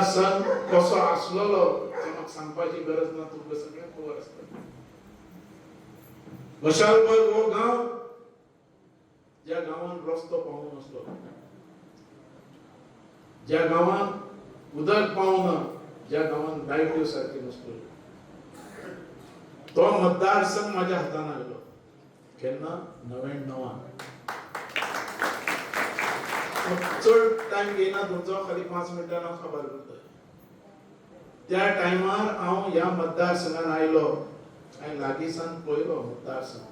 मतदारसंघ कसो आसलेलो तो म्हाका सांगपाची गरज ना, तुमकां सगळ्यांक खबर आसता. मशालबाग हो गांव ज्या गांवान रस्तो पावूं नासलो, ज्या गांवान उदक पावना, ज्या गांवान लायट्यो सारक्यो नासल्यो, तो मतदारसंघ माझ्या हातान आयलो केन्ना? 99. चड टायम घेयना तुमचो, खाली 5 मिनटां हांव खबर करता. त्या टायमार हांव ह्या मतदारसंघान आयलो आनी लागींसान पळयलो मतदारसंघ.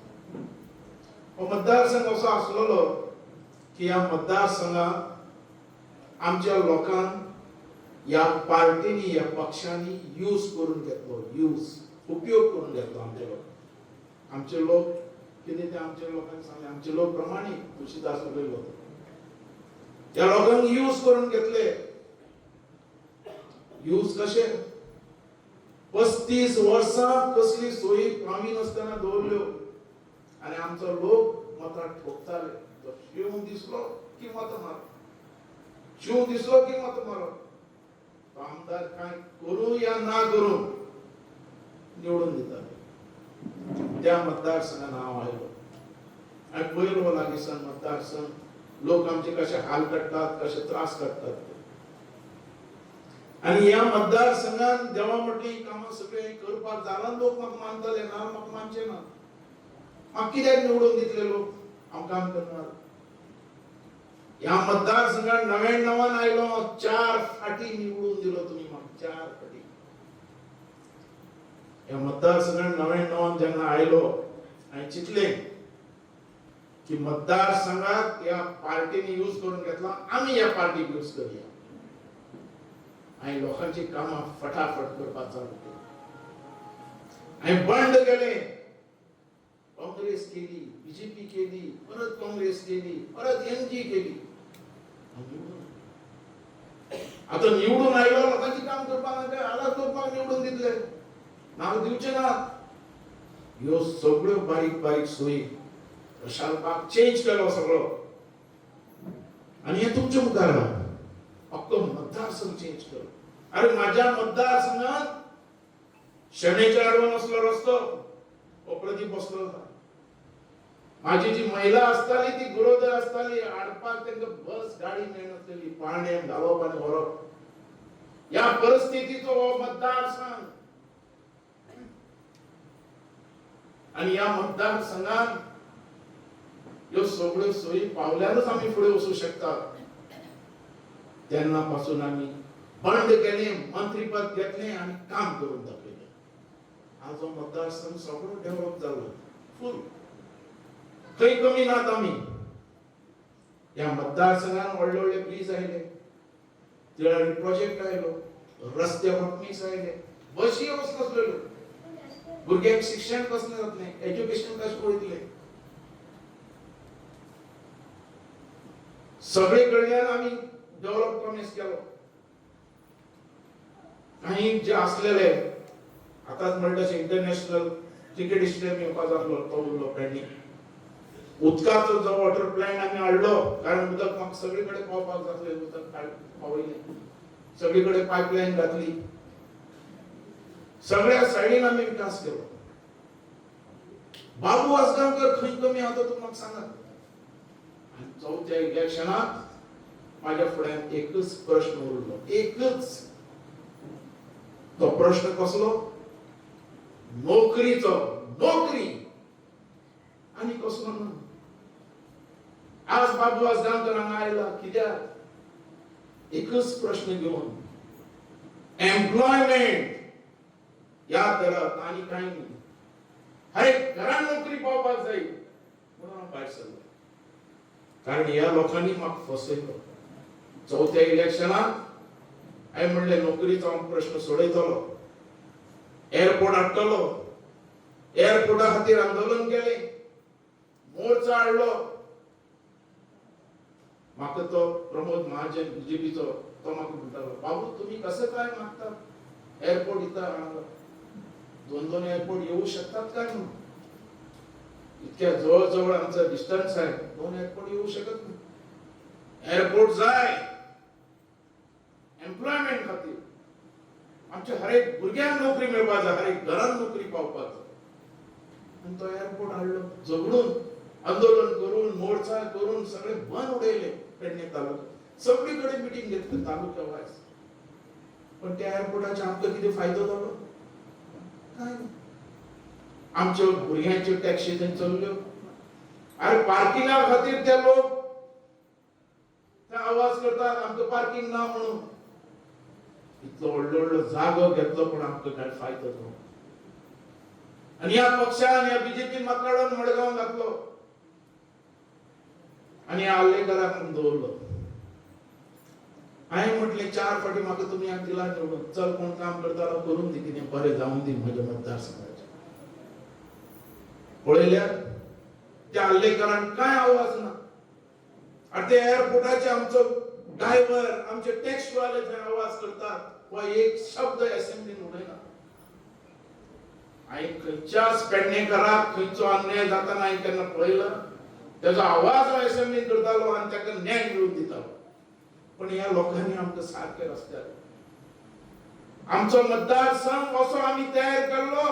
हो मतदारसंघ असो आसलेलो की ह्या मतदारसंघात आमच्या लोकांक ह्या पार्टींनी, ह्या पक्षांनी यूज करून घेतलो, यूज उपयोग करून घेतलो आमचे लोक. आमचे लोक कितें ते आमच्या लोकांक सांगले, आमचे लोक प्रमाणीक तुळशीदास उलयलो, ह्या लोकांक यूज करून घेतले. यूज कशे? 35 वर्सां कसली सोयी पावी नासतना दवरल्यो आनी आमचो लोक मतां ठोकताले. तो शिव दिसलो की मतां मारप, शिव दिसलो की मतां मारप. तो आमदार काय करूं या ना करूं निवडून दिताले. त्या मतदारसंघान हांव आयलो आनी पयलो लागींसान मतदारसंघ, लोक आमचे कशे हाल काडटात, कशे त्रास काडटात ते. आनी ह्या मतदारसंघान देवा म्हटली ही कामां सगळीं करपाक जाल्यार लोक म्हाका मानताले, ना म्हाका मानचे ना. म्हाका कित्याक निवडून दितले लोक? हांव काम करणार. ह्या मतदारसंघान 99 आयलो, 4 फाटी निवडून दिलो तुमी म्हाका, 4 फाटी. ह्या मतदारसंघान 99 जेन्ना आयलो हांवें चिंतलें की मतदारसंघात ह्या पार्टीनी यूज करून घेतला, आमी ह्या पार्टीक यूज करूया. हांवें लोकांची कामां फटाफट करपाक चालू केली. हांवें बंड केलें, काँग्रेस केली, बीजेपी केली, परत काँग्रेस केली, परत एनजी केली. आता निवडून आयलो, लोकांची काम करपाक आलात, लोक म्हाका निवडून दितले, म्हाका दिवचे ना. ह्यो सगळ्यो बारीक बारीक सोयी रशालबाग चेंज केलो सगळो. आनी हे तुमच्या मुखार आहा, अख्खो मतदारसंघ चेंज केलो. अरे माझ्या मतदारसंघात शणेच्या आडवा नसलो रस्तो, हो प्रदीप बसलो होता. माझी जी महिला आसताली ती गरोदर आसताली, हाडपाक तांकां बस गाडी मेळनासलेली, पाण्यान घालप आनी व्हरप. ह्या परिस्थितीचो हो मतदारसंघ. आनी ह्या मतदारसंघात ह्यो सगळ्यो सोयी पावल्यारच आमी फुडें वचूं शकतात. तेन्ना पासून आमी बंड केलें, मंत्रीपद घेतलें आनी काम करून दाखयलें. आज हो मतदारसंघ सगळो डेव्हलप जालो, फूल, खंय कमी नात आमी. ह्या मतदारसंघान व्हडले व्हडले ब्रीज आयले, तिळारी प्रोजेक्ट आयलो, रस्ते हॉटमिक्स आयले, बशी वचनासलेल्यो, भुरग्यांक शिक्षण कसलें जातलें, एज्युकेशन कशें वयतलें, सगळे कडल्यान आमी डेव्हलप प्रॉमीस केलो. काही जे आसलेले आतांच म्हणटा तशें इंटरनॅशनल क्रिकेट स्टेडियम येवपा जातलो, तो उरलो पेंडींग. उदकाचो जो वॉटर प्लांट आमी हाडलो, कारण उदक म्हाका सगळे कडेन पावपाक जातलें, उदक पावयलें, सगळे कडेन पायपलायन घातली, सगळ्या सायडीन आमी विकास केलो. बाबू आजगांवकर खंय कमी आहा तो म्हाका सांगात. आनी चवथ्या इलेक्शनाक माझ्या फुड्यान एकच प्रश्न उरलो, एकच. तो प्रश्न कसलो? नोकरीचो. नोकरी आनी कसलो ना. आज बाबू आजगांवकर हांगा आयला कित्याक? एकच प्रश्न घेवन, एम्प्लॉयमेंट. याद धरात, आनी कांय न्ही. हर घरान नोकरी पावपाक जाय म्हणून हांव भायर सरलो, कारण ह्या लोकांनी म्हाका फसयलो. चवथ्या इलेक्शनाक हांवें म्हणलें नोकरीचो हांव प्रश्न सोडयतलो, एअरपोर्ट हाडटलो. एअरपोर्टा खातीर आंदोलन केलें, मोर्चा हाडलो. म्हाका तो प्रमोद महाजन बीजेपीचो तो म्हाका म्हणटालो, बाबू तुम्ही कसं काय मागता एअरपोर्ट, इथं 2-2 एअरपोर्ट येऊ शकतात काय म्हणून, इतक्या जवळ जवळ आमचं डिस्टन्स आहे, 2 एअरपोर्ट येऊ शकत नाही. एअरपोर्ट जाय एम्प्लॉयमेंट खातीर. आमच्या हर एक भुरग्यांक नोकरी मेळपाक जाय, हर एक घरान नोकरी पावपाक जाय. आनी तो एअरपोर्ट हाडलो झगडून, आंदोलन करून, मोर्चा करून सगळे बंद उडयले. पेडणे तालुक्यात सगळी कडेन मिटींग घेतली तालुक्या वायज. पण त्या एअरपोर्टाचे आमकां कितें फायदो जालो? काय ना. आमच्या भुरग्यांच्यो टॅक्सी थंय चल्ल्यो. अरे पार्किंगा खातीर ते लोक ते आवाज करतात आमकां पार्किंग ना म्हणून. इतलो व्हडलो व्हडलो जागो घेतलो पण आमकां काय फायदो जालो? आनी ह्या पक्षान, ह्या बीजेपीन म्हाका काडून मडगांव घातलो आनी ह्या आर्लेकराक म्हूण दवरलो. हांवें म्हटलें 4 फावटी म्हाका तुमी हांगा दिला निवडून, चल कोण काम करतालो करून दी, कितें बरें जावन दी म्हज्या मतदारसंघाचें. पळयल्यार त्या आर्लेकरान कांय आवाज ना. आनी ते एअरपोर्टाचे आमचो ड्रायव्हर, आमचे टॅक्सीवाले थंय आवाज करतात, वा एक शब्द असेंब्लीन उलयना. हांवें खंयच्याच पेडणेकराक खंयचो अन्याय जाताना हांवें केन्ना पळयला? तेजो आवाज हांव असेंब्लीन करतालो आनी ताका न्याय मेळून दितालो. पण ह्या लोकांनी आमकां सारकें रस्त्यार आमचो मतदारसंघ असो आमी तयार केल्लो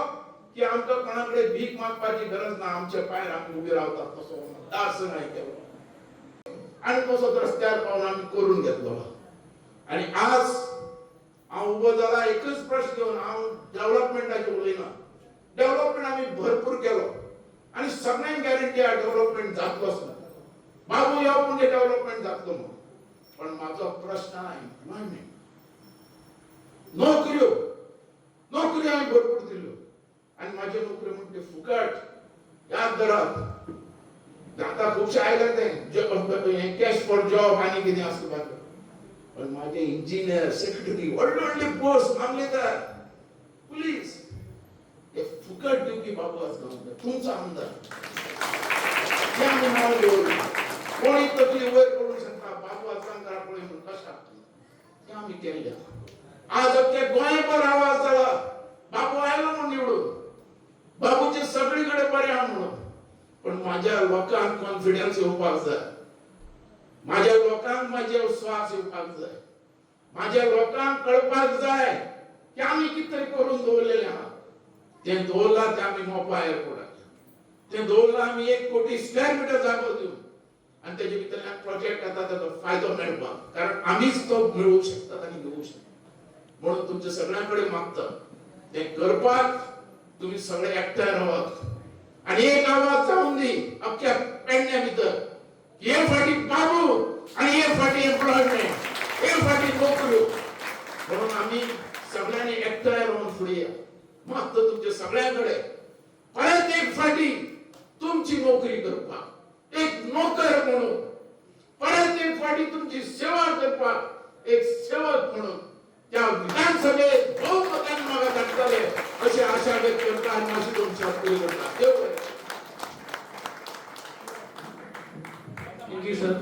की आमकां कोणा कडेन भीक मागपाची गरज ना, आमच्या पांयार आमी उबे रावतात तसो मतदारसंघ हांवें केलो आनी तसो रस्त्यार पावन आमी करून घेतलो. आनी आज हांव उबो जाला एकच प्रश्न घेवन, हांव डेव्हलपमेंटाचेर उलयना. डेव्हलपमेंट आमी भरपूर केलो आनी सगळ्यांक गॅरंटी आहा डेव्हलपमेंट जातलोच ना, बाबू यो म्हणजे डेव्हलपमेंट जातलो म्हणून. पण म्हाजो प्रश्न आहा एम्प्लॉयमेंट, नोकऱ्यो. नोकऱ्यो हांवें भरपूर दिल्यो आनी म्हाज्यो नोकऱ्यो म्हणटे फुकट. याद धरात, आतां खुबशे आयले ते कॅश फॉर जॉब आनी कितें आसता बाकी. पण माझे इंजिनियर, सेक्रेटरी, व्हडले व्हडले पोस्ट, मामलेदार, पुलीस हे फुकट दिवपी बाबू आजगांवकर तुमचो आमदार. ते आमी नांव दवरलें. कोणी तकली वयर करूंक शकता बाबू आजगांवकार पळय म्हणून कशाक ते आमी केल्ले. आज अख्खे गोंयभर आवाज जाला बाबू आयलो म्हूण निवडून, बाबूचे सगळी कडेन बरें आहा म्हणून. पण माझ्या लोकांक कॉन्फिडन्स येवपाक जाय, माझ्या लोकांक माझे विश्वास येवपाक जाय, माझ्या लोकांक कळपाक जाय की आमी कितें तरी करून दवरलेलें आहा. तें दवरलां तें आमी मोपा एअरपोर्टाचेर, तें दवरलां आमी 1 कोटी स्क्वेअर मिटर जागो दिवन आनी तेजे भितरल्यान प्रोजेक्ट येता ताचो फायदो मेळपाक, कारण आमीच तो मेळोवंक शकतात आनी घेवंक शकतात. म्हणून तुमच्या सगळ्यां कडेन मागता तें करपाक तुमी सगळे एकठांय रावात आनी एक आवाज जावन दी अख्ख्या पेडण्या भितर, हे फाटी बाबू आनी हे फाटी एम्प्लॉयमेंट, हे फाटी नोकऱ्यो. म्हणून आमी सगळ्यांनी एकठांय रावन फुडें या. मागता तुमच्या सगळ्यां कडेन परत एक फाटी तुमची नोकरी करपाक एक नोकर म्हणून, परत एक फाटी तुमची सेवा करपाक एक सेवक म्हणून त्या विधानसभेत बहुमतान म्हाका धाडटले अशी आशा व्यक्त करता आनी मातशी तुमच्या पुरी करता. देव बरें. Thank you sir.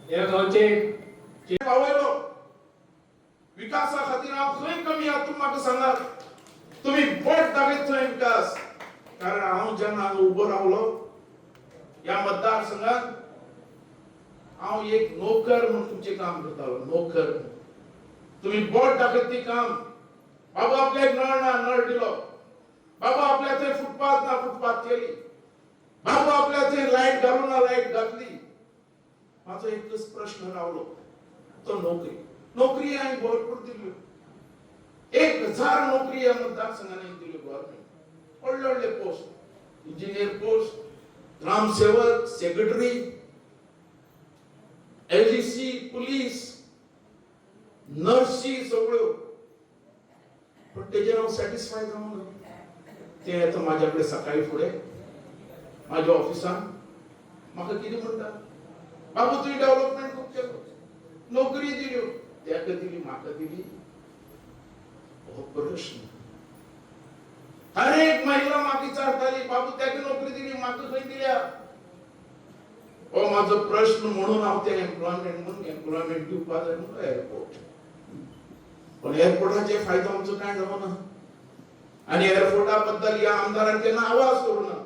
ह्या गांवचे पावयलो विकासा खातीर हांव खंय कमी आहा तूं म्हाका सांगात. तुमी बोट दाखयत थंय विकास. कारण हांव जेन्ना हांगा उबो रावलो ह्या मतदारसंघात, हांव एक नोकर म्हणून तुमचें काम करतालो, नोकर. तुमी बोट दाखयत ती काम. बाबू आपल्याक नळ ना, नळ दिलो. बाबू आपल्या थंय फुटपाथ ना, फुटपाथ केली. बाबू आपल्या थंय लायट घालूं ना, लायट घातली. म्हाजो एकच प्रश्न रावलो तो नोकरी. नोकरी हांवें भरपूर दिल्यो, 1000 नोकरी ह्या मतदारसंघांनी दिल्यो गव्हर्मेंट. व्हडले व्हडले पोस्ट, इंजिनियर पोस्ट, ग्रामसेवक, सेक्रेटरी, एलडीसी, पुलीस, नर्सी सगळ्यो. पण तेजेर हांव सॅटिस्फाय जावंक ना. ते येता म्हाज्या कडेन सकाळी फुडें म्हाज्या ऑफिसान, म्हाका कितें म्हणटा, बाबू तुवें डेव्हलपमेंट खूब केलो, नोकरी दिल्यो, तेका दिली म्हाका दिली? हो प्रश्न. हर एक महिला म्हाका विचारताली, बाबू तेका नोकरी दिली, म्हाका खंय दिल्या? हो म्हाजो प्रश्न. म्हणून हांव ते एम्प्लॉयमेंट म्हणून एम्प्लॉयमेंट दिवपा जाय म्हणून एअरपोर्ट. पण एअरपोर्टाचे फायदो आमचो कांय जावना आनी एअरपोर्टा बद्दल ह्या आमदारान केन्ना आवाज करूं ना.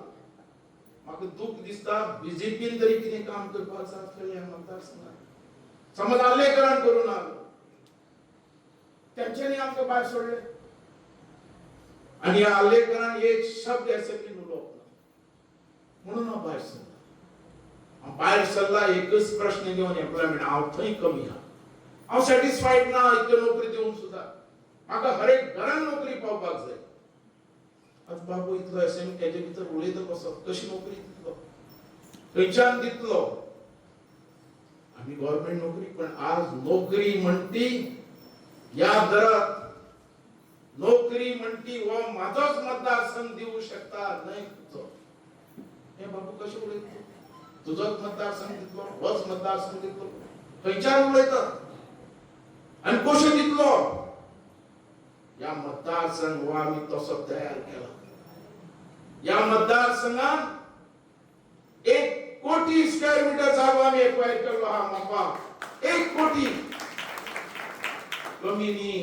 म्हाका दूख दिसता, बीजेपीन तरी कितें काम करपाक जाय आसलें ह्या मतदारसंघात, समज आर्लेकरान करूं ना. तेंच्यांनी आमकां भायर सोडले. आनी ह्या आर्लेकरान एक शब्द असेंब्लीन उलोवप ना म्हणून हांव भायर सरला. हांव भायर सरला एकच प्रश्न घेवन, एम्प्लॉयमेंट. हांव थंय कमी आहा, हांव सॅटिस्फायड ना. इतक्यो नोकरी दिवन सुद्दां म्हाका हरेक घरान नोकरी पावपाक जाय. आतां बाबू इतलो एसेंब्ली हेजे भितर उलयता कसो? कशी नोकरी दितलो? खंयच्यान दितलो? आमी गव्हर्मेंट नोकरी, पण आज नोकरी म्हणटी याद धरात, नोकरी म्हणटी हो म्हाजोच मतदारसंघ दिवू शकता, न्हय तुजो. हे बाबू कशें उलयता? तुजोच मतदारसंघ दितलो, होच मतदारसंघ दितलो, खंयच्यान उलयतात आनी कशें दितलो? ह्या मतदारसंघ हो आमी तसो तयार केला. ह्या मतदारसंघात 1 कोटी स्क्वेअर मिटर जागो आमी एक्वायर केल्लो आहा. मोपा 1 कोटी कमी न्ही,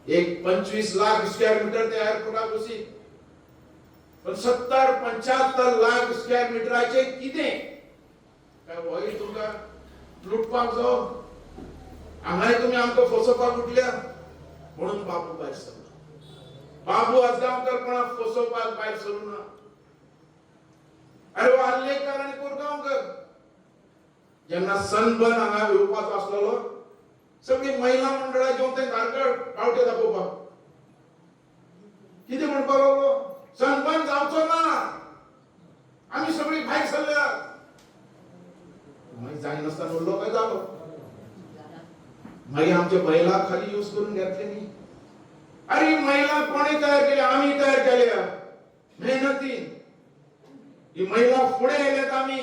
एक 25 लाख स्क्वेअर मिटर ते एअरपोर्टाक वसीत, पण 70-75 लाख स्क्वेअर मिटराचे कितें काय होय तुमकां लुटपाक जावो? हांगाय तुमी आमकां फसोवपाक उठल्या म्हणून बाबू भायर सरला. बाबू आजगांवकर कोणाक फसोवपाक भायर सरूं ना. अरे, हो आर्लेकर आनी कोरगांवकर जेन्ना सनबर्न हांगा येवपाचो आसलेलो, सगळी महिला मंडळां घेवन ते धारगळ बावटे दाखोवपाक कितें म्हणपाक लागलो, सनबर्न जावचो ना, आमी सगळी भायर सरल्या. मागीर जायनासतना उरलो काय जालो. मागीर आमच्या महिला खाली यूज करून घेतले न्ही. अरे, ही महिला कोणी तयार केल्या? आमी तयार केल्या मेहनतीन. ही महिला फुडें येयल्यात. आमी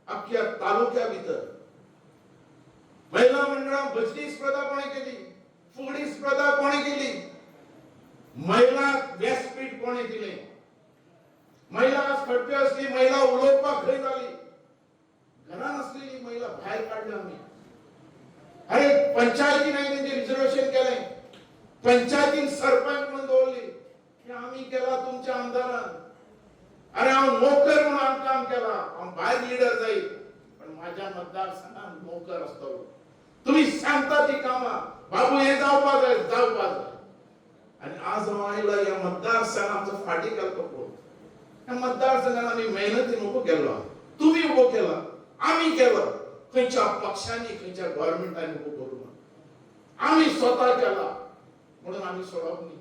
अख्ख्या तालुक्या भितर महिला मंडळान भजनी स्पर्धा कोणी केली? फुगडी स्पर्धा कोणी केली? महिला व्यासपीठ कोणी दिले? महिला आज खडपे असली, महिला उलोवपाक खंय जाली? घरान असलेली महिला भायर काडल्या आमी. अरे, पंचायतीन हांवें तेंचे रिझर्वेशन केलें, पंचायतीन सरपंच म्हणून दवरली. हे आमी केला तुमच्या आमदारान. अरे, हांव नोकर म्हणून हांव काम केला. हांव भायर लिडर जायत, पण माझ्या मतदारसंघात नोकर आसतलो. तुम्ही सांगता ती कामां, बाबू हे जावपा जाय, जावपा जाय. आनी आज हांव आयला, ह्या मतदारसंघ आमचो फाटी केलो पळोवन. ह्या मतदारसंघान आमी मेहनतीन उबो केलो, तुमी उबो केला, आमी केलो. खंयच्या पक्षांनी, खंयच्या गव्हर्मेंटांनी उबो करूं ना, आमी स्वता केला म्हणून आमी सोडप न्ही.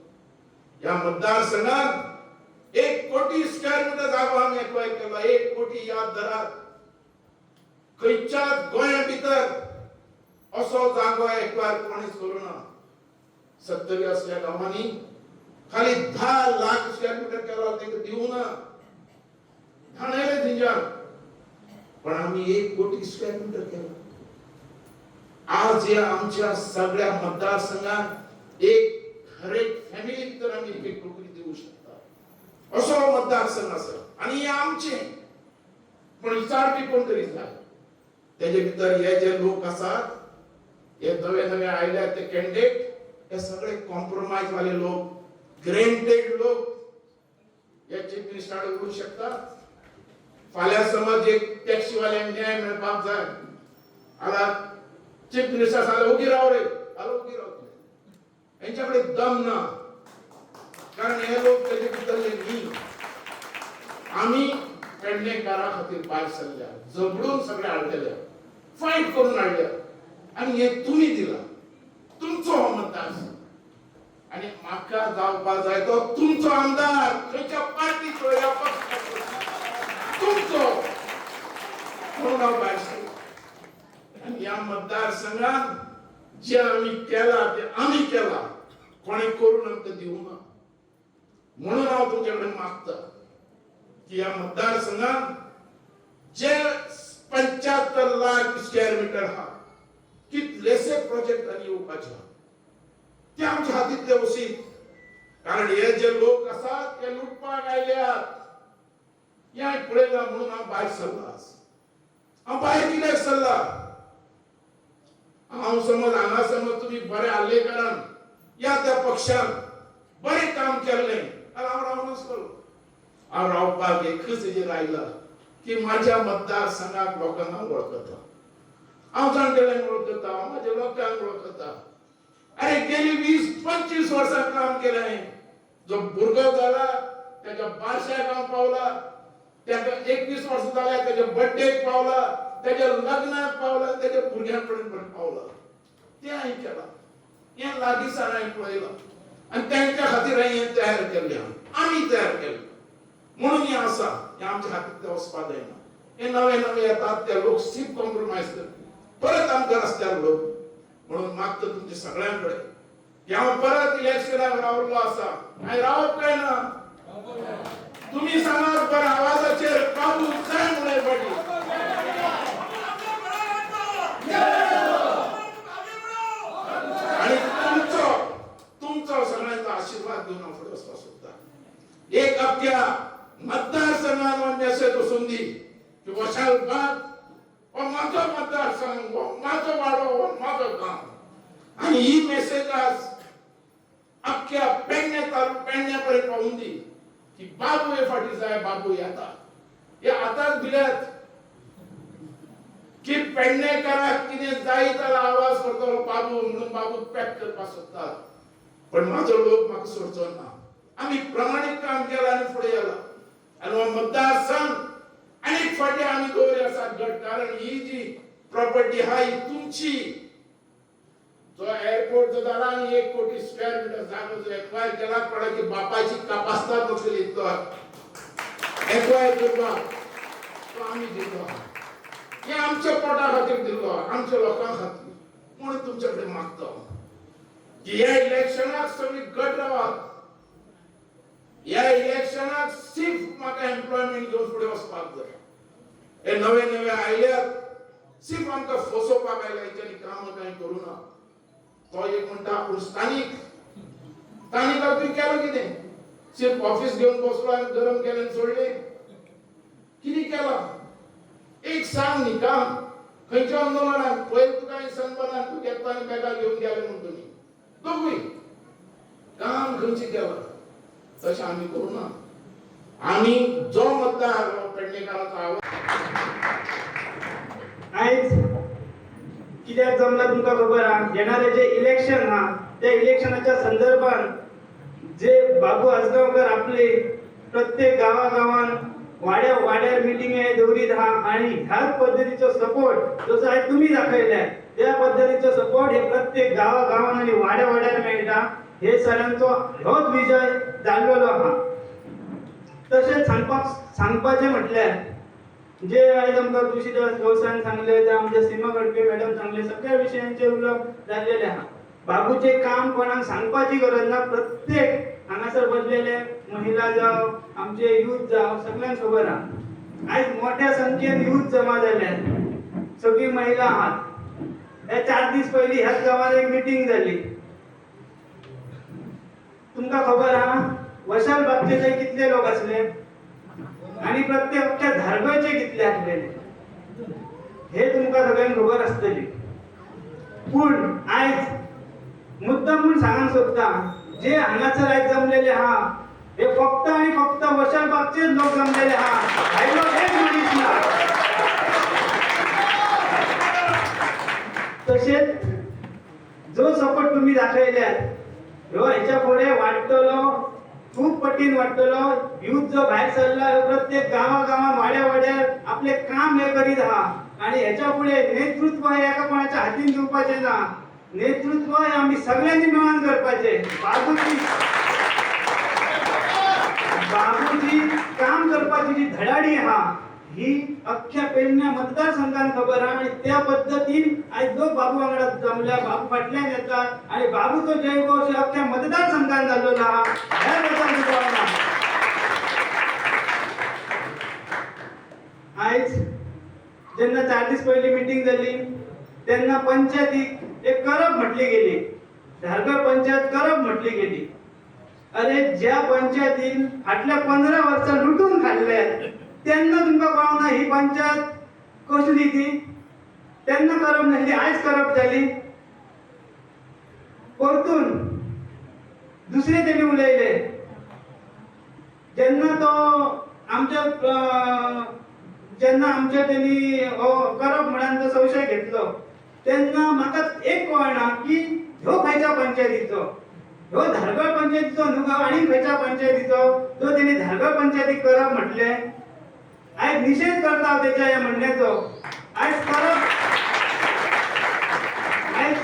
ह्या मतदारसंघात 1 कोटी स्क्वेअर मिटर जागो आमी एक्वायर केला. 1 कोटी, याद धरात, खंयच्याच गोंया भितर असो जागो एक्वायर कोणीच करूं ना. सत्तरी असल्या गांवांनी खाली 10 लाख स्क्वेअर मिटर केला, तांकां दिवं ना, धाणयले थंयच्यान. पण आमी 1 कोटी स्क्वेअर मिटर केला. आज या आमच्या सगळ्या मतदारसंघात एक हरेक फॅमिली भितर आमी एक एक नोकरी दिवू शकता असो हो मतदारसंघ आसा. आनी हे आमचे, पण विचारपी कोण तरी जाय. तेजे भितर हे जे लोक आसात, हे नवे नवे आयल्यात ते कॅन्डिडेट, हे सगळे कॉम्प्रोमायज वाले लोक, ग्रेंटेड लोक. हे चीफ मिनिस्टर उलोवंक शकतात. फाल्यां समज एक टॅक्सीवाल्यांक न्याय मेळपाक जाय, आतां चीफ मिनिस्टर सांगले, ओगी राव रे, आलो ओगी राव. हेंच्या कडेन दम ना, कारण हे लोक तेजे भितरले न्ही. आमी पेडणेकारा खातीर भायर सरल्या, झगडून सगळे हाडलेले, फायट करून हाडल्या आनी हे तुमी दिला. तुमचो हो मतदारसंघ आनी म्हाका जावपा जाय तो तुमचो आमदार. खंयच्या पार्टीचो या पक्षाचो, तुमचो म्हणून हांव भायर सरलो. आनी ह्या मतदारसंघात जे आमी केला ते आमी केला, कोणें करून आमकां दिवना. म्हणून हांव तुमच्या कडेन मागता की ह्या मतदारसंघात जे 75 लाख स्क्वेअर मिटर आहा, कितलेशे प्रोजेक्ट आनी येवपाचे आहा, ते आमच्या हातींतले वसीत. कारण हे जे लोक आसात ते लुटपाक आयल्यात. हें पळयलां म्हणून हांव भायर सरला. आज हांव भायर कित्याक सरला? हांव समज हांगा समज तुमी बरे आर्लेकरान या त्या पक्षान बरें काम केल्लें जाल्यार हांव रावनासलो. हांव रावपाक एकच हेजेर आयला की माझ्या मतदारसंघात लोकांक हांव वळखता, हांव जाणटेल्यांक वळखता, हांव म्हाज्या लोकांक वळखता. अरे गेली 20-25 वर्सां काम केलें हांवें. जो भुरगो जाला तेच्या बारशाक हांव पावला, तेका 21 वर्सां जाल्या तेच्या बड्डेक पावला, तेच्या लग्नाक पावला, तेच्या भुरग्यां कडेन पण पावला. तें हांवें केलां, हें लागींसार हांवें पळयलां आनी तेंच्या खातीर हांवें हें तयार केल्लें आहा, आमी तयार केल्लें म्हणून हें आसा. हें आमच्या हातींतलें वचपाक जायना. हे नवे नवे येतात ते लोक सीप कॉम्प्रोमायज करता, परत आमकां रस्त्यार उडोवप. म्हणून मागता तुमच्या सगळ्यां कडेन की हांव परत इलेक्शनाक रावल्लो आसा. हांवें रावप काय ना तुमी सांगात बरें आवाजाचेर, बाबू जाय म्हणून फाटी. आणि तुमचो तुमचो सगळ्यांचा आशीर्वाद घेऊन हांव फुडें वचपाक सोदता. एक अख्ख्या मतदारसंघान मेसेज वचून दी की वशाल बाग हो म्हाजो मतदारसंघ, हो म्हाजो वाडो, हो म्हाजो गांव. आनी ही मेसेज आज अख्ख्या पेडणे तालु पेडण्या पर्यंत पावून दी की बाबू हे फाटी जाय, बाबू येता. हे आतांच भिल्यात की पेडणेकाराक कितें जाय जाल्यार आवाज करतलो बाबू म्हणून, बाबू पॅक करपाक सोदतात. पण म्हाजो लोक म्हाका सोडचो ना. आमी प्रमाणीक काम केलां आनी फुडें गेला आनी हो मतदारसंघ आनीक फाटी आमी दवरी आसात घट. कारण ही जी प्रॉपर्टी आहा ही तुमची. जो एअरपोर्ट जो जाला आनी 1 कोटी स्क्वेअर मिटर जागो जो एक्वायर केला, कोणाची बापायची कापास्ताद नसली इतलो एक्वायर करपाक, तो आमी दिल्लो आहा. हे आमच्या पोटा खातीर दिल्लो आहा, आमच्या लोकां खातीर. म्हणून तुमच्या कडेन मागता की ह्या इलेक्शनाक सगळी गट रावात. ह्या इलेक्शनाक सिर्फ म्हाका एम्प्लॉयमेंट घेवन फुडें वचपाक जाय. हे नवे नवे आयल्यात सिर्फ आमकां फसोवपाक आयल्या, हेंच्यांनी कामां कांय करूं ना. तो एक म्हणटा आपूण स्थानीक, स्थानिकाक तुवें केलां कितें? सिर्फ ऑफिस घेवन बसलो आनी गरम केलें आनी सोडलें. कितें केलां एक सांग न्ही काम खंयच्या आंदोलनान? पयर तुका हांवें सनबर्नान तूं घेतलो आनी बॅगां घेवन गेले म्हूण तुमी दोगूय काम खंयचें केलां? तशें आमी करूं ना. आमी जो मतदार हो पेडणेकाराचो आवाज आयज कित्याक जमला तुमकां खबर आहा. येणारे जे इलेक्शन आहा त्या इलेक्शनाच्या संदर्भात जे बाबू आजगांवकर आपले प्रत्येक गांवागांवान वाड्या वाड्यार मिटिंगे दवरीत आहा आणि ह्याच पद्दतीचो सपोर्ट जसो आयज तुमी दाखयल्या त्या पद्दतीचो सपोर्ट हे प्रत्येक गांवागांवान आनी वाड्या वाड्यार मेळटा. हे सरांचो होच विजय जाल्लेलो आहा. तशेंच सांगपाचें म्हटल्यार जे आयज आमकां तुळशीदास गौसान सांगले, ते आमचे सीमा गडके मॅडम सांगले, सगळ्या विशयांचेर उलोवप जाल्लेलें आहा. बाबूचें काम कोणाक सांगपाची गरज ना. प्रत्येक हांगासर बसलेले महिला जावं आमचे यूथ जावं सगळ्यांक खबर आहा. आयज मोठ्या संख्येन यूथ जमा जाल्यात, सगळी महिला आहात. हे 4 दीस पयलीं ह्याच गांवांत एक मिटींग जाली. तुमकां खबर आहा वशाल बागचे थंय कितले लोक आसले आणि प्रत्येक अख्ख्या धारगळचे कितले आसलेले हे तुमकां सगळ्यांक खबर आसतली. पूण आयज मुद्दाम म्हूण सांगूंक सोदता, जे हांगासर आयज जमलेले आहा हे फक्त आनी फक्त वशाल बागचेच लोक जमलेले आहा, भायलो एक मनीस ना. तशेंच जो सपोर्ट तुमी दाखयल्यात ह्यो हेच्या फुडें वाडटलो, खूब पटीन वाडटलो. यूथ जो भायर सरला ह्यो प्रत्येक गांवा गांवान वाड्या वाड्यार आपलें काम हे करीत आहा आणि हेच्या फुडें नेतृत्व हे एका कोणाच्या हातीन दिवपाचें ना. नेतृत्व हे आमी सगळ्यांनी मेळून करपाचें. बाबूजी काम करपाची जी धडाडी आहा ही अख्ख्या पेडण्या मतदारसंघान खबर आहा आणि त्या पद्दतीन आयज लोक बाबू वांगडा जमल्या, बाबू फाटल्यान येतात आणि बाबूचो जयघोश अख्ख्या मतदारसंघान जाल्लो आहा. ह्या गजाल ना. आयज जेन्ना 4 दीस पयलीं मिटींग जाली तेन्ना पंचायतीक एक करप म्हटली गेली, धारगळ पंचायत करप म्हटली गेली. अरे ज्या पंचायतीन फाटल्या 15 वर्सां लुटून खाल्ले तेन्ना तुमकां कळना ही पंचायत कसली ती, तेन्ना करप नासली, आयज करप जाली. परतून दुसरे तेणी उलयले जेन्ना तो आमच्या जेन्ना आमच्या तेणी हो करप म्हणून जो संशय घेतलो तेन्ना म्हाका एक कळना की ह्यो खंयच्या पंचायतीचो, ह्यो धारगळ पंचायतीचो न्हू गो आनी खंयच्या पंचायतीचो जो तेणी धारगळ पंचायतीक करप म्हटलें. आयज निशेध करता हांव तेच्या ह्या म्हणण्याचो. आयज करप, आयज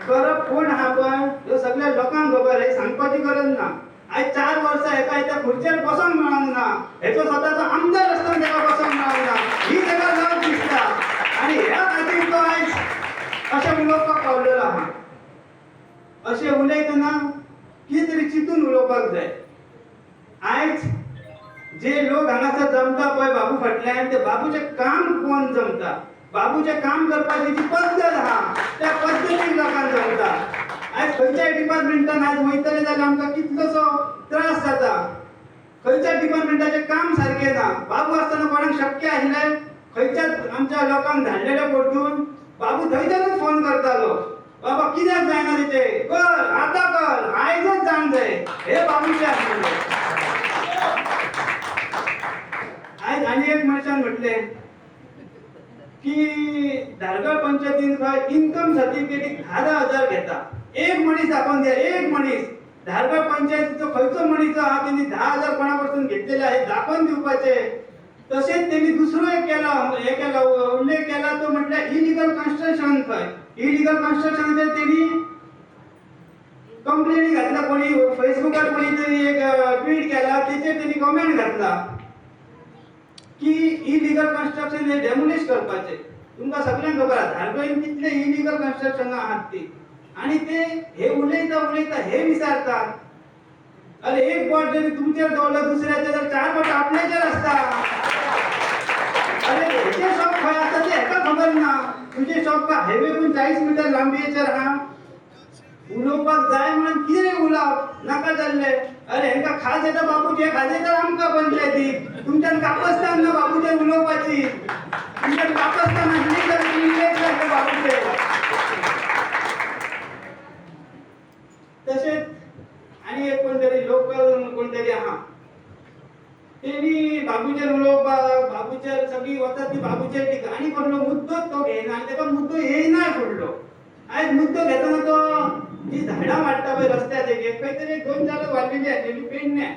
करप कोण आहा पळय ह्यो सगळ्या लोकांक खबर, हें सांगपाची गरज ना. आयज 4 वर्सां हेका त्या खुर्चेर बसोंक मेळोंक ना, हेचो स्वताचो आमदार आसतना तेका बसोंक मेळोंक ना, ही तेका लज दिसता आनी ह्या खातीर तो आयज अशें उलोवपाक पावलेलो आहा. अशें उलयतना कितें तरी चिंतून उलोवपाक जाय. आयज जे लोक हांगासर जमता पळय बाबू फाटल्यान, ते बाबूचें काम कोण जमता, बाबूचें काम करपाची जी पद्दत आहा त्या पद्दतीन लोकांक जमता. आयज खंयच्याय डिपार्टमेंटान आयज वयतले जाल्यार आमकां कितलोसो त्रास जाता, खंयच्या डिपार्टमेंटाचें काम सारकें ना. बाबू आसतना कोणाक शक्य आशिल्लें खंयच्याच आमच्या लोकांक धाडलेले परतून बाबू थंयच्यानूच फोन करतालो, बाबा कित्याक जायना तेचें, कर आतां कर, आयजच जावंक जाय, हे बाबूचें आशिल्लें. आयज आनी एक मनशान म्हटलें की धारगळ पंचायतीन खंय इन्कम सर्टिफिकेटीक 10,000 घेता. एक मनीस दाखोवन दिया, एक मनीस धारगळ पंचायतीचो खंयचो मनीस आहा तेणी 10,000 कोणा कडसून घेतलेले आहे दाखोवन दिवपाचे. तशेंच तेणी दुसरो एक केला, हे केला उल्लेख केला तो म्हटल्यार इलिगल कन्स्ट्रक्शन. खंय इलिगल कन्स्ट्रक्शनाचेर तेणी कंप्लेनी घातला, कोणी फेसबुकार कोणी तरी एक ट्वीट केला तेचेर तेणी कमेंट घातला की इलिगल कन्स्ट्रक्शन हे डेमोलिश करपाचे. तुमकां सगळ्यांक खबर आहा धारगळीन कितले इलिगल कन्स्ट्रक्शन आहात ती, आनी ते हे उलयता उलयता हे विसारतात. अरे एक बोट जरी तुमचेर दवरलो दुसऱ्याचेर तर 4 बोट आपल्याचेर आसता. अरे हेचे शॉप खंय आसा ते हेका खबर ना, तुजें शॉप हायवे कून 40 मिटर लांबयेचेर आहा. उलोवपाक जाय म्हणून कितें उलोवप नाका जाल्लें. अरे हेंका खाज येता बाबूचे, खाज येता आमकां पंचायतीक, तुमच्यान कापस्तान ना बाबूचेर उलोवपाची, तुमच्यान कापस्तान आसली तर उलयतले बाबूचे. तशेंच आनी एक कोण तरी लोकल कोण तरी आहा तेणी बाबूचेर उलोवपाक, बाबूचेर सगळीं वतात ती बाबूचेर टिका, आनी कसलो मुद्दोच तो घेयना आनी तेका मुद्दो येयना फुडलो. आयज मुद्दो घेतना तो जी झाडां वाडटा पळय रस्त्या देगेर खंय तरी 2-4 वाडलेली आसलेली पेडण्या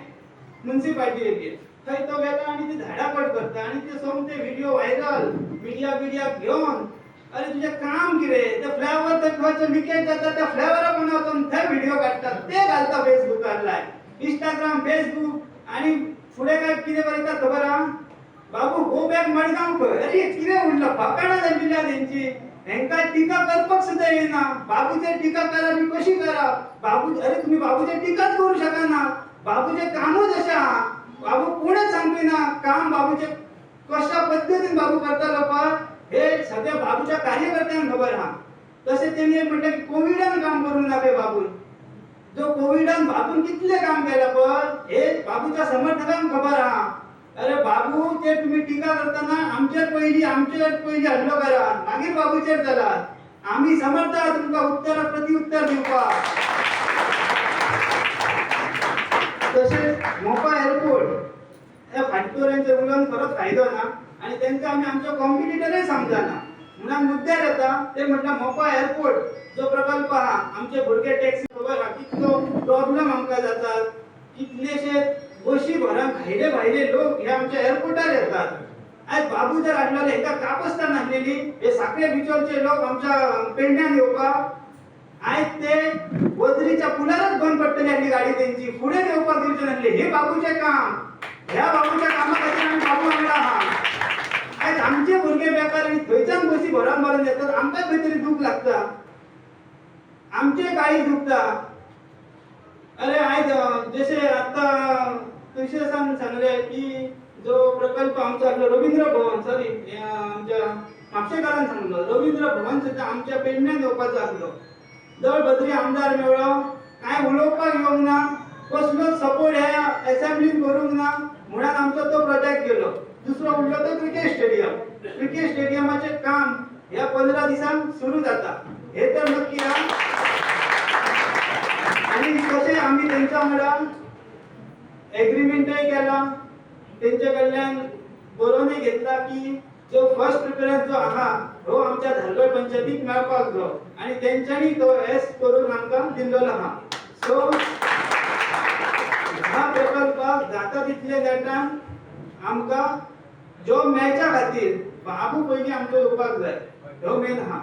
मुन्सिपाल्टी एरियेत, थंय तो वेता आनी ती झाडां कट करता आनी ते सोमते व्हिडिओ व्हायरल मिडिया बिडिया घेवन. अरे तुजें काम कितें, ते फ्लायओवर थंय खंयचो लिकेज जाता त्या फ्लायओवरा पोंदा वचून थंय व्हिडिओ काडटात, ते घालता फेसबुकार लाय, इंस्टाग्राम फेसबूक. आनी फुडें काय कितें बरयता खबर आहा, बाबू गो बॅक मडगांव खंय. अरे कितें उरलां, फकाणां जाल्ली तेंची, हेंकां टिका करपाक सुद्दां येना. बाबूचेर टिका करप ही कशी करप, बाबू अरे तुमी बाबूचेर टिकाच करूं शकना, बाबूचें कामूच अशें आहा. बाबू कोणच सांगपी ना काम बाबूचें कशा पद्दतीन बाबू करतालो पळय हे सगळ्या बाबूच्या कार्यकर्त्यांक खबर आहा. तशें तेणी म्हटलें की कोविडान काम करूंक ना पळय बाबून, जो कोविडान बाबून कितलें काम केलां पळय हे बाबूच्या समर्थकांक खबर आहा. अरे बाबू ते तुम्ही टिका करतना आमचेर पयली, आमचेर पयली हल्लो करात, मागीर बाबूचेर चलात. आमी समर्थ आहा तुमकां उत्तर प्रतिउत्तर दिवपाक. तशेंच मोपा एअरपोर्ट ह्या फाटकोऱ्यांच्या उलोवन खरोच फायदो ना आनी तांकां आमी आमचो कॉम्पिटिटरय समजना म्हणून मुद्द्यार येता ते म्हटल्यार मोपा एअरपोर्ट जो प्रकल्प आहा, आमचे भुरगे टॅक्सी खबर आहा कितलो प्रॉब्लम आमकां जातात, कितलेशे बशी भरान भायले भायले लोक हे आमच्या एअरपोर्टार येतात. आयज बाबू जर हाडलेले हेका कापस्तान आसलेली हे साखळे बिचोलचे लोक आमच्या पेडण्यान येवपाक, आयज ते वजरीच्या पुलारच बंद पडटली आसली गाडी तेंची, फुडें येवपाक दिवचे नासले. हे बाबूचें काम, ह्या बाबूच्या कामा खातीर आमी बाबू वांगडा आहा. आयज आमचे भुरगे बेकार आनी थंयच्यान बसी भरान भरान येतात, आमकां खंय तरी दूख लागता, आमचे काळीज दुखता. अरे आयज जशें आतां तुळशीदासान सांगलें की जो प्रकल्प आमचो आसलो रवींद्र भवन, सॉरी आमच्या म्हापशेकारान सांगलो रवींद्र भवन सुद्दां आमच्या पेडण्यान येवपाचो आसलो. दळ बद्री आमदार मेळ्ळो, कांय उलोवपाक येवंक ना, कसलोच सपोर्ट ह्या एसेंब्लीन करूंक ना म्हणून आमचो तो प्रोजेक्ट गेलो. दुसरो उरलो तो क्रिकेट स्टेडियम. क्रिकेट स्टेडियमाचें काम ह्या 15 दिसांक सुरू जाता हे तर नक्की आहा. आनी तशें आमी तेंच्या वांगडा एग्रीमेंटय केला, तेंच्या कडल्यान बरोवनय घेतला की जो फर्स्ट प्रिफरन्स जो आहा हो आमच्या धारगळ पंचायतीक मेळपाक जाय आनी तेंच्यांनी तो एस करून आमकां दिल्लो आहा. सो ह्या प्रकल्पाक जाता तितले नेटान आमकां जॉब मेळच्या खातीर बाबू पयलीं आमचो येवपाक जाय, हो मेन आहा.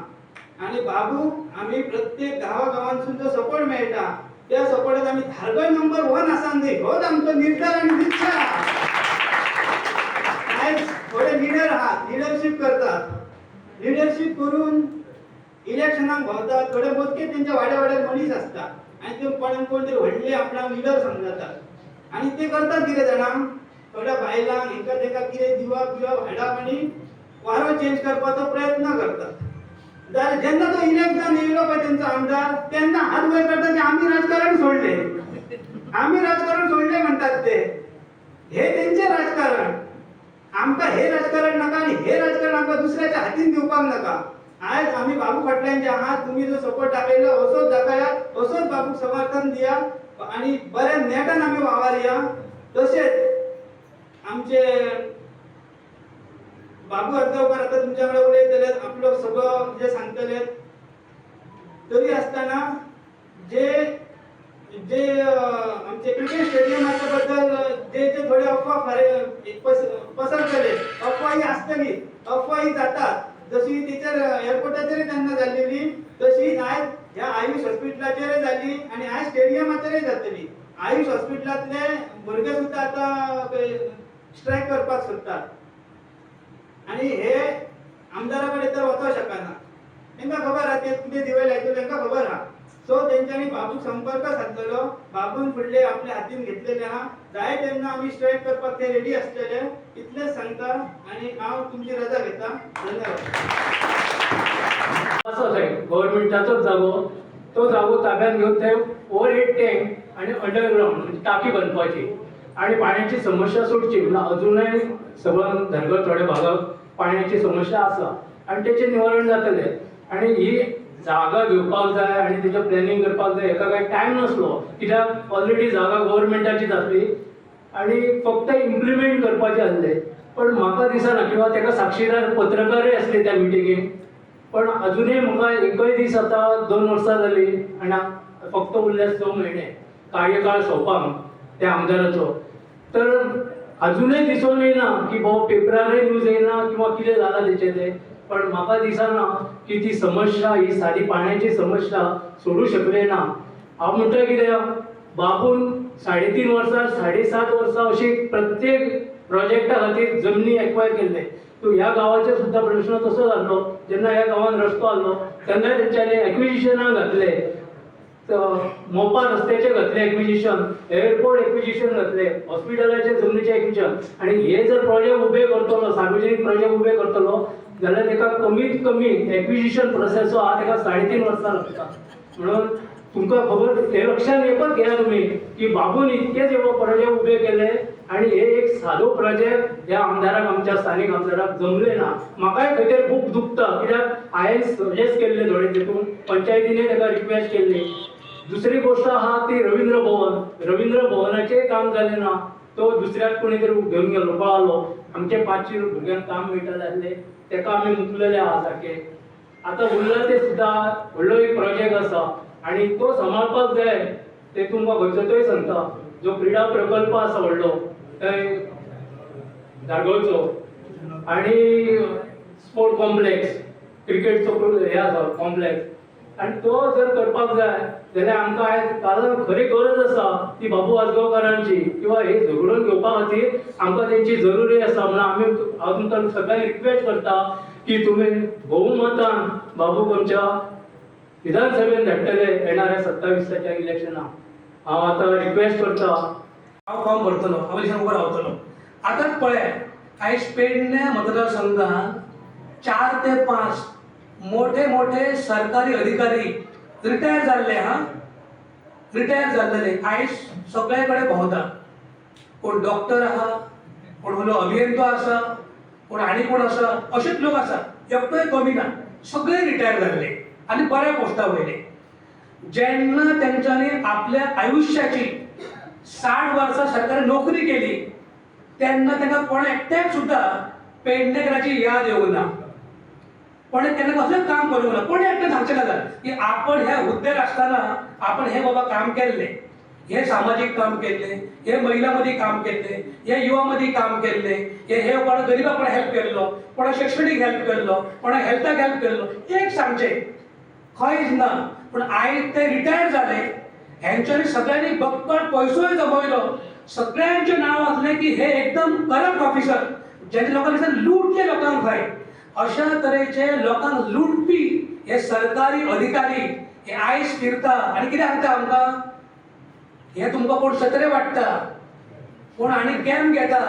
आनी बाबू आमी प्रत्येक गांवा गांवांतसून जो सपोर्ट मेळटा त्या सपोर्टात आमी धारगळ नंबर 1 आसा न्ही, होच आमचो निर्धार आनी निश्चय आहा. आयज थोडे लिडर आहात, लिडरशीप करतात, लिडरशीप करून इलेक्शनाक भोंवतात, थोडे मोजके तेंच्या वाड्या वाड्यार मनीस आसता आनी ते कोणाक कोण तरी व्हडले आपणाक लिडर समजतात आनी ते करतात कितें जाणा, थोड्या बायलांक हेका तेका कितें दिवप बिवप हाडप आनी वारो चेंज करपाचो प्रयत्न करतात. जाल्यार जेन्ना तो इलेक्ट जावन येयलो पळय तेंचो आमदार, तेन्ना हात वयर करता की आमी राजकारण सोडले, आमी राजकारण सोडले म्हणटात ते. हे तेंचें राजकारण, आमकां हे राजकारण नाका आनी हे राजकारण आमकां दुसऱ्याच्या हातीन दिवपाक नाका. आयज आमी बाबू खटल्यांचे आहात, तुमी जो सपोर्ट दाखयलो असोच दाखयात, असोच बाबूक समर्थन दिया आनी बऱ्या नेटान आमी वावरया. तशेंच आमचे बाबू आजगांवकर आतां तुमच्या कडेन उलयतले, आपलो सगळो जे सांगतले. तरी आसतना जे जे आमचे क्रिकेट स्टेडियमाच्या बद्दल जे जे थोडे अफवा पसरतले, अफवा ही आसतली, अफवा ही जातात. जशी तेचेर एअरपोर्टाचेरय तेन्ना जाल्लेली तशी आयज ह्या आयुष हॉस्पिटलाचेरय जाली आनी आयज स्टेडियमाचेरय जातली. आयुष हॉस्पिटलांतले भुरगे सुद्दां आतां स्ट्रायक करपाक सोदतात आनी हे आमदारा कडेन तर वचोंक शकना, तांकां खबर आहा ते कितें दिवे लायतले, तांकां खबर आहा. सो तेंच्यांनी बाबूक संपर्क सादलेलो, बाबून फुडले आपल्या हातीन घेतलेले आहा. जाय तेन्ना आमी स्ट्रायक करपाक ते रेडी आसतले, इतलेंच सांगता आनी हांव तुमची रजा घेता. धन्यवाद. आसा थंय गव्हर्मेंटाचोच जागो, तो जागो ताब्यात घेवन थंय ओव्हरहेड टँक आनी अंडरग्रावंड म्हणजे टाकी बांदपाची आनी पाण्याची समस्या सोडची. म्हणल्यार अजूनय सगळ्या धारगळ थोड्या भागाक पाण्याची समस्या आसा आनी तेचें निवारण जातलें. आनी ही जागा घेवपाक जाय आनी तेजें प्लॅनिंग करपाक जाय, हेका कांय टायम नासलो कित्याक ऑलरेडी जागा गव्हर्मेंटाची जातली आनी फक्त इम्प्लिमेंट करपाचें आसलें. पण म्हाका दिसना किंवा तेका साक्षीदार पत्रकारय आसले त्या मिटिंगेक, पण अजुनूय म्हाका एकय दीस, आतां 2 वर्सां जालीं आनी फक्त उरल्या 6 म्हयने कार्यकाळ सोंपाक त्या आमदाराचो, तर अजुनूय दिसून येयना की बाबा पेपरारय न्यूज येयना किंवा कितें जालां तेचें तें. पण म्हाका दिसना की ती समस्या ही सादी पाण्याची समस्या सोडू शकले ना. हांव म्हणटा कितें, बाबून 3.5 वर्सां 7.5 वर्सां अशी प्रत्येक प्रोजेक्टा खातीर जमनी एक्वायर केल्ले. तूं ह्या गांवाचेर सुद्दां प्रश्न तसो जाल्लो, जेन्ना ह्या गांवान रस्तो आहलो तेन्ना तेंच्यांनी एक्विजिशनाक घातले, मोपा रस्त्याचे घातले एक्विजिशन, एअरपोर्ट एक्विजिशन घातले, हॉस्पिटलाचे जमनीचे एक्विजिशन. आनी हे जर प्रोजेक्ट उबे करतलो, सार्वजनीक प्रोजेक्ट उबे करतलो जाल्यार तेका कमीत कमी एक्विजिशन प्रोसेस जो आहा तेका 3.5 वर्सां लागता. म्हणून तुमकां खबर हे लक्षान एकच घेया तुमी की बाबून इतके जे प्रोजेक्ट उबे केले आनी हे एक सादो प्रोजेक्ट ह्या आमदाराक, आमच्या स्थानीक आमदाराक जमले ना. म्हाकाय खंय तरी खूब दुखता कित्याक हांवें सजेस्ट केल्ले थोडे तितून पंचायतीने ताका रिक्वेस्ट केल्ली. दुसरी गोश्ट आहा ती रवींद्र भवन, रवींद्र भवनाचें काम जालें ना, तो दुसऱ्याक कोणी तरी घेवन गेलो, पळालो. आमचे 500 भुरग्यांक काम मेळटलें आसलें, तेका आमी मुकलेले आहा सारके. आतां उरला ते सुद्दां व्हडलो एक प्रोजेक्ट आसा आनी तो सांबाळपाक जाय. ते तुमकां खंयचो तोय सांगता, जो क्रिडा प्रकल्प आसा व्हडलो थंय धारगळचो आनी स्पोर्ट कॉम्प्लेक्स, क्रिकेटचो हे आसा कॉम्प्लेक्स, आनी तो जर करपाक जाय जाल्यार आमकां आयज कारण खरी गरज आसा ती बाबू आजगांवकारांची किंवा हे झगडून घेवपा खातीर आमकां तेंची जरुरी आसा. म्हणून आमी हांव तुमकां सगळ्यांक रिक्वेस्ट करता की तुमी भोवमतान बाबूक आमच्या विधानसभेन धाडटले येणाऱ्या 27 इलेक्शनाक. हांव आतां रिक्वेस्ट करता. हांव फॉर्म भरतलो, हांव इलेक्शन उबो रावतलो. आतां पळय, आयज पेडणे मतदारसंघात 4 ते 5 मोठे मोठे सरकारी अधिकारी रिटायर जाल्ले, हा, रिटायर जाल्लेले आयज सगळे कडेन भोंवता. कोण डॉक्टर आहा, कोण व्हडलो अभियंतो आसा, कोण आनी कोण आसा, अशेच लोक आसा, एकटोय कमी ना, सगळे रिटायर जाल्ले आनी बऱ्या पोस्टा वयले. जेन्ना तेंच्यांनी आपल्या आयुश्याची 60 वर्सां सरकारी नोकरी केली तेन्ना तांकां कोणा एकट्याक सुद्दां पेडणेकराची याद येवंक ना, कोणें केन्ना कसलें काम करूंक ना, कोणें एकटें सांगचें ना की आपण ह्या हुद्द्यार आसतना आपण हें बाबा काम केल्लें, हें सामाजीक काम केल्लें, हें महिला मदीं काम केल्लें, हें युवा मदीं काम केल्लें, हें हे कोणा गरिबाक कोणा हेल्प केल्लो, कोणा शिक्षणीक हेल्प केल्लो, कोणा हेल्थाक हेल्प केल्लो, एक सांगचें खंयच ना. पूण आयज ते रिटायर जाले, हेंच्यांनी सगळ्यांनी बक्कळ पयसोय जमयलो, सगळ्यांचें नांव आसलें की हे एकदम करप्ट ऑफिसर, ज्यांच्या लोकांनी लुटले लोकांक खंय. अशा तरेचे लोकांक लुटपी हे सरकारी अधिकारी हे आयज फिरता आनी कितें सांगता आमकां, हे तुमकां कोण सत्रे वाडटा, कोण आनी गॅम घेता,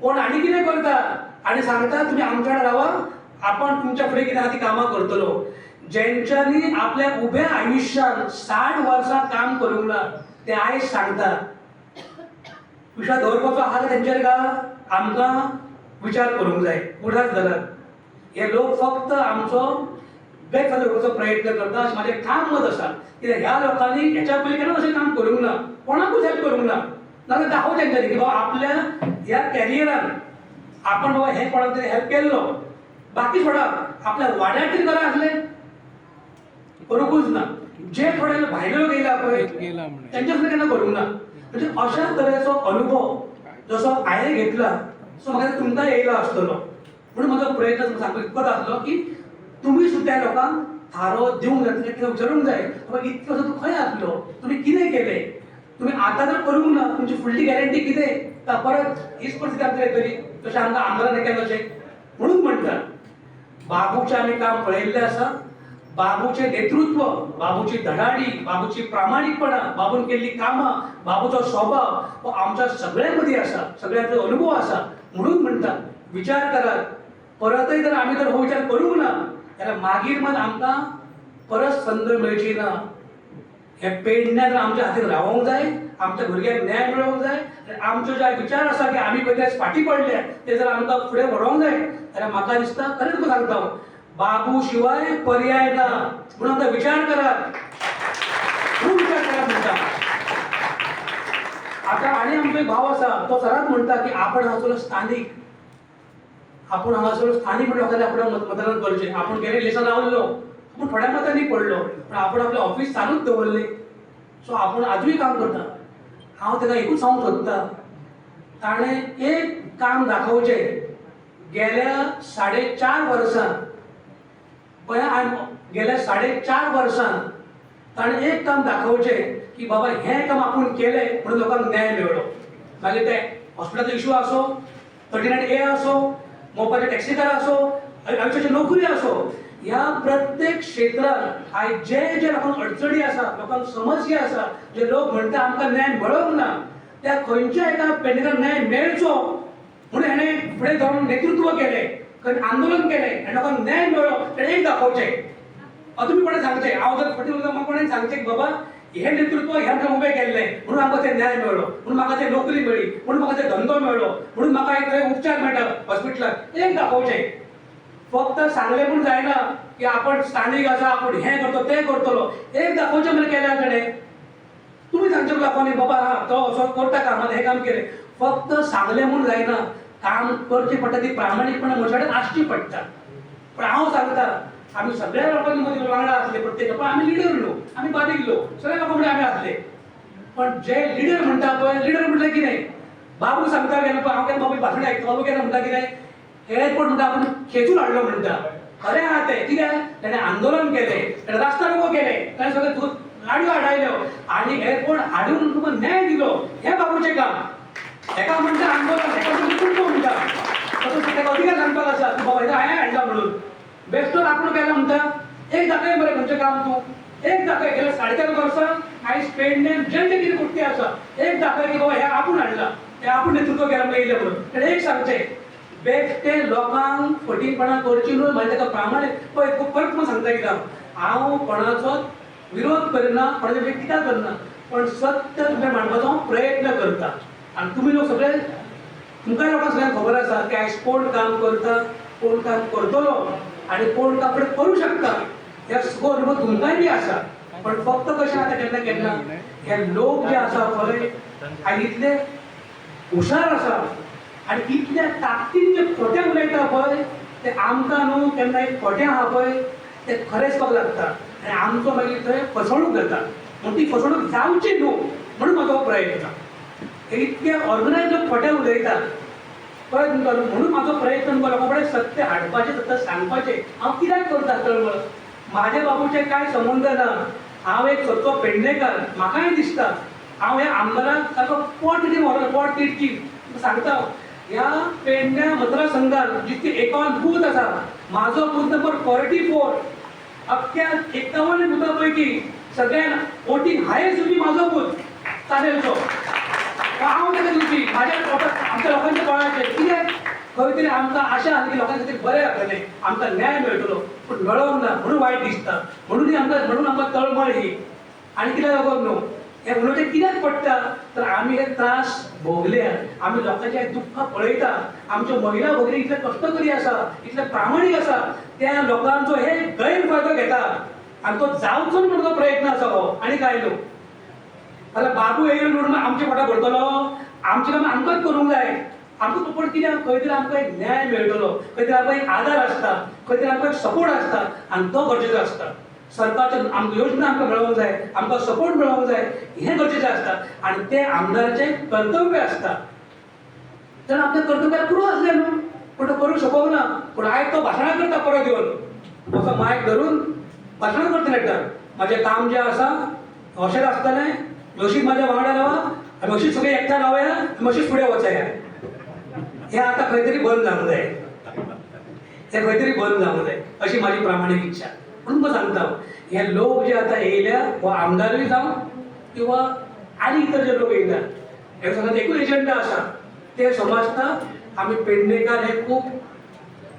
कोण आनी कितें करता आनी सांगता तुमी आमच्या वांगडा रावा, आपण तुमच्या फुडें कितें आहा ती कामां करतलो. ज्यांच्यांनी आपल्या उब्या आयुश्यान 60 वर्सां काम करूंक ना ते आयज सांगता. विश्वास दवरपाचो आहा तेंचेर का आमकां विचार करूंक जाय. उडास धरात, हे लोक फक्त आमचो गैरफायदो घेवपाचो प्रयत्न करता अशें म्हाजें ठाम मत आसा. कित्याक ह्या लोकांनी हेच्या पयलीं केन्ना अशें काम करूंक ना, कोणाकूच हेल्प करूंक ना, नाजाल्यार दाखोवचें तेंच्यांनी की बाबा आपल्या ह्या कॅरियरान आपण बाबा हें कोणाक तरी हेल्प केल्लो, बाकी सोडा आपल्या वाड्यार तरी करा आसलें, करूंकूच ना. जे थोडे भायले लोक येयला पळय तेंच्या सुद्दां केन्ना करूंक ना. म्हणजे अशा तरेचो अनुभव जसो हांवें घेतला सो म्हाका तुमकां येयला आसतलो, म्हणून म्हजो प्रयत्न सांगपाक इतकोच आसलो की तुमी सुद्दां लोकांक थारो दिवंक जाय, कितें विचारूंक जाय बाबा इतलो वर्सां तूं खंय आसलो, तुमी कितें केलें, तुमी आतां जर करूंक ना तुमची फुडली गॅरंटी कितें, परत हीच परिस्थिती आमची येतली तशें आमकां आमदारान केलें तशें. म्हणून म्हणटा बाबूचें आमी काम पळयल्लें आसा, बाबूचें नेतृत्व, बाबूची धडाडी, बाबूची प्रामाणीकपणा, बाबून केल्ली कामां, बाबूचो स्वभाव हो आमच्या सगळ्यां मदीं आसा, सगळ्यांचो अनुभव आसा. म्हणून म्हणटा विचार करात, परतय जर आमी जर हो विचार करूंक ना जाल्यार मागीर मात आमकां परत संद मेळची ना. हे पेडण्या जर आमच्या हातीन रावोंक जाय, आमच्या भुरग्यांक न्याय मेळोवंक जाय, आनी आमच्यो जे विचार आसा की आमी पळय ते फाटीं पडले ते जर आमकां फुडें व्हरोंक जाय जाल्यार म्हाका दिसता खरें तुका सांगता हांव, बाबू शिवाय पर्याय ना. म्हणून आमकां विचार करात, खूब विचार करात म्हणटा. आतां आनी आमचो एक भाव आसा तो सदांच म्हणटा की आपण हांगासर स्थानीक, आपण हांगासर स्थानीक म्हणून लोकांनी आपण मतदान करचें. आपूण गेले इलेक्शन रावल्लो, आपूण थोड्या मतांनी पडलो, पण आपण आपलें ऑफिस चालूच दवरलें, सो आपूण आजूय काम करता. हांव ताका एकूच सांगूंक सोदता, ताणें एक काम दाखोवचें, गेल्या 4.5 वर्सां पळय, गेल्या 4.5 वर्सां ताणें एक काम दाखोवचें की बाबा हें काम आपूण केलें म्हणून लोकांक न्याय मेळ्ळो. मागीर ते हॉस्पिटलाचो इशू आसो, 39A आसो, मोपाचे टॅक्सीकार आसो, आयुश्याची नोकरी आसो, ह्या प्रत्येक क्षेत्रांत आयज जे जे लोकांक अडचणी आसा, लोकांक समस्या आसा, जे लोक म्हणटा आमकां न्याय मेळोंक ना, त्या खंयच्या एका पेडणेकार न्याय मेळचो म्हणून हेणें फुडें जावन नेतृत्व केलें, खंय आंदोलन केलें आनी लोकांक न्याय मेळ्ळो. तेणें एक दाखोवचें. तुमी कोणें सांगचें, हांव जर फटी उलयता म्हाका कोणें सांगचें की बाबा हें नेतृत्व ह्या आमकां उबें केल्लें म्हणून आमकां ते न्याय मेळ्ळो, म्हणून म्हाका ते नोकरी मेळ्ळी, म्हणून म्हाका ते धंदो मेळ्ळो, म्हणून म्हाका एक थंय उपचार मेळटा हॉस्पिटलांत. एक दाखोवचें. फक्त सांगलें म्हूण जायना की आपण स्थानीक आसा, आपूण हें करतलो तें करतलो. एक दाखोवचें म्हळ्यार केल्या ताणें. तुमी सांगचें लोकांनी बाबा हा तो असो करता काम, हें काम केलें. फक्त सांगलें म्हूण जायना, काम करचें पडटा, ती प्रामाणीकपणा मनशा कडेन आसची पडटा. पण हांव सांगता आमी सगळ्या लोकांनी मदीं वांगडा आसले प्रत्येक, पण आमी लिडर लोक, आमी बारीक लोक, सगळ्या लोकां मदीं आमी आसले. पण जे लिडर म्हणटा पळय, लिडर म्हटल्यार कितें, बाबू सांगता केन्ना पळय, हांव केन्ना बाबू भाशण आयकता, बाबू केन्ना म्हणटा कितें, एअरपोर्ट म्हणटा आपूण खेचून हाडलो म्हणटा. खरें आहा तें, कित्याक ताणें आंदोलन केलें, ताणें रास्ता रोको केलें, ताणें सगळें गाडयो हाडायल्यो आनी एअरपोर्ट हाडून तुका न्याय दिलो. हें बाबूचें काम. हेका म्हणटा आंदोलन, हेका म्हणटा कुटुंब म्हणटा, तसोच ताका अधिकार सांगपाक आसा की बाबा हें हांवें हाडला म्हणून. बेश्टोच आपूण केला म्हणटा. एक दाखय मरे खंयचें काम तूं, एक दाखय. गेल्या 4.5 वर्सां आयज पेडण्यान जे जे कितें गोश्टी आसा एक दाखय की बाबा हें आपूण हाडला, हें आपूण नेतृत्व केलां म्हणून येयलें म्हणून. ताणें एक सांगचें, बेश्टे लोकांक फटींगपणां करची न्हय, मागीर ताका प्रामाणीक पळय. परत तुमकां सांगता कितें, हांव कोणाचो विरोध करिना, कोणाचे विरोध कित्याक करना, पण सत्य तुमच्या मांडपाचो हांव प्रयत्न करता. आनी तुमी लोक सगळे, तुमकां लोकांक सगळ्यांक खबर आसा की आयज कोण काम करता, कोण काम करतलो आनी कोण काम फुडें करूं शकता. ह्या सगळो अनुभव तुमकांय बी आसा. पण फक्त कशें आतां केन्ना केन्ना हे लोक जे आसा पळय आनी इतले हुशार आसा आनी इतल्या ताकदीन जे खोटें उलयता पळय ते आमकां न्हू केन्ना एक खोटें आहा पळय ते खरें दिसपाक लागता आनी आमचो मागीर थंय फसवणूक जाता. म्हूण ती फसवणूक जावची न्हू म्हणून म्हजो हो प्रयत्न. हे इतके ऑर्गनायज लोक खोटें उलयता कळ्ळें तुमकां न्हू? म्हणून म्हाजो प्रयत्न तुमकां लोकां कडेन सत्य हाडपाचें, सत्य सांगपाचें. हांव कित्याक करता तळमळ? म्हाज्या बाबूचें कांय संबंद ना. हांव एक सच्चो पेडणेकार, म्हाकाय दिसता हांव ह्या आमदाराक सारको पोट तिडकी मारलो, पोट तिडकी सांगता. ह्या पेडण्या मतदारसंघात जितके 51 बूथ आसा, म्हाजो बूथ नंबर 44, अख्ख्या 51 बुथा पैकी सगळ्यान वोटींग हायेस्ट दिवपी म्हाजो बूथ चानेलचो. हांव ताका दिवपी म्हाज्या आमच्या लोकांच्या बळाचेर. कित्याक खंय तरी आमकां आशा आसली की लोकां खातीर बरें जातलें, आमकां न्याय मेळटलो, पूण मेळोंक ना म्हणून वायट दिसता. म्हणून आमकां, म्हणून आमकां तळमळ ही. आनी कित्याक लागून न्हू हें उलोवचें कित्याक पडटा तर आमी हे त्रास भोगल्या, आमी लोकांचें हें दुख्ख पळयता. आमच्यो महिला भगिनी इतले कश्टकरी आसा, इतले प्रामाणीक आसा, त्या लोकांचो हे गैरफायदो घेता आनी तो जावचो न्हू म्हणून तो प्रयत्न आसा हो. आनी कांय न्हू. जाल्यार बाबू येयलो म्हणून आमचे पोटा भरतलो? आमचें काम आमकांच करूंक जाय. आमकां पूण कित्याक खंय तरी आमकां एक न्याय मेळटलो, खंय तरी आमकां एक आदार आसता, खंय तरी आमकां एक सपोर्ट आसता आनी तो गरजेचो आसता. सरकारच्यो आमकां योजना आमकां मेळोंक जाय, आमकां सपोर्ट मेळोंक जाय, हें गरजेचें आसता आनी तें आमदाराचें कर्तव्य आसता. तर आपलें कर्तव्य पुरो आसलें न्हू, पूण तो करूंक शकूंक ना. पूण आयज तो भाशणां करता परत येवन, असो मायक धरून भाशणां करता नेटार. म्हाजें काम जें आसा अशेंच आसतलें, अशीच म्हाज्या वांगडा रावा, आमी अशीच सगळीं एकठांय रावया, आमी अशीच फुडें वचया. हें आतां खंय तरी बंद जावंक जाय, हें खंय तरी बंद जावंक जाय अशी म्हाजी प्रामाणीक इच्छा. म्हणून तुमकां सांगता, हे लोक जे आतां येयल्या, हो आमदारूय जावं किंवा आनी इतर जे लोक येयल्या, हे सगळ्यांत एकूच एजंडा आसा. ते समजता आमी पेडणेकार हे खूब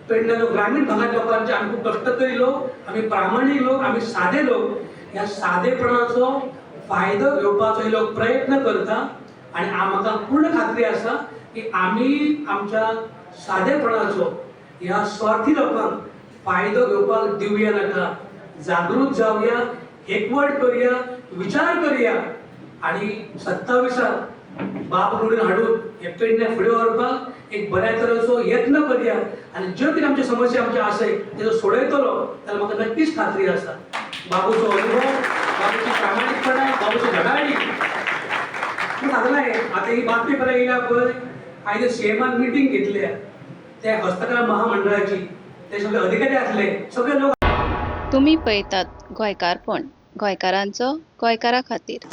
पेडणे लोक, ग्रामीण भागात लोकांचे आमी खूब कश्टकरी लोक, आमी प्रामाणीक लोक, आमी सादे लोक. ह्या सादेपणाचो फायदो घेवपाचो हे लोक प्रयत्न करता आनी म्हाका पूर्ण खात्री आसा की आमी आमच्या सादेपणाचो ह्या स्वार्थी लोकांक फायदो घेवपाक दिवया नाका. जागृत जावया, एकवट करया, विचार करया आनी 27 बाब निवडून हाडून हे पेडणे फुडें व्हरपाक एक बऱ्या तरेचो यत्न करया आनी ज्यो कितें आमच्यो समस्या आमच्यो आसा तेजो सोडयतलो जाल्यार म्हाका नक्कीच खात्री आसा. बाबूचो अनुभव, बाबूची प्रामाणीकपणा, बाबूची धडाडी पूण सांगलां आतां ही बातमी पळय येयल्या पळय, आयज सीएमान मिटींग घेतल्या त्या हस्तकला महामंडळाची, ते सगळे अधिकारी आसले, सगळे लोक. तुमी पळयतात गोंयकारपण, गोंयकारांचो गोंयकारा खातीर.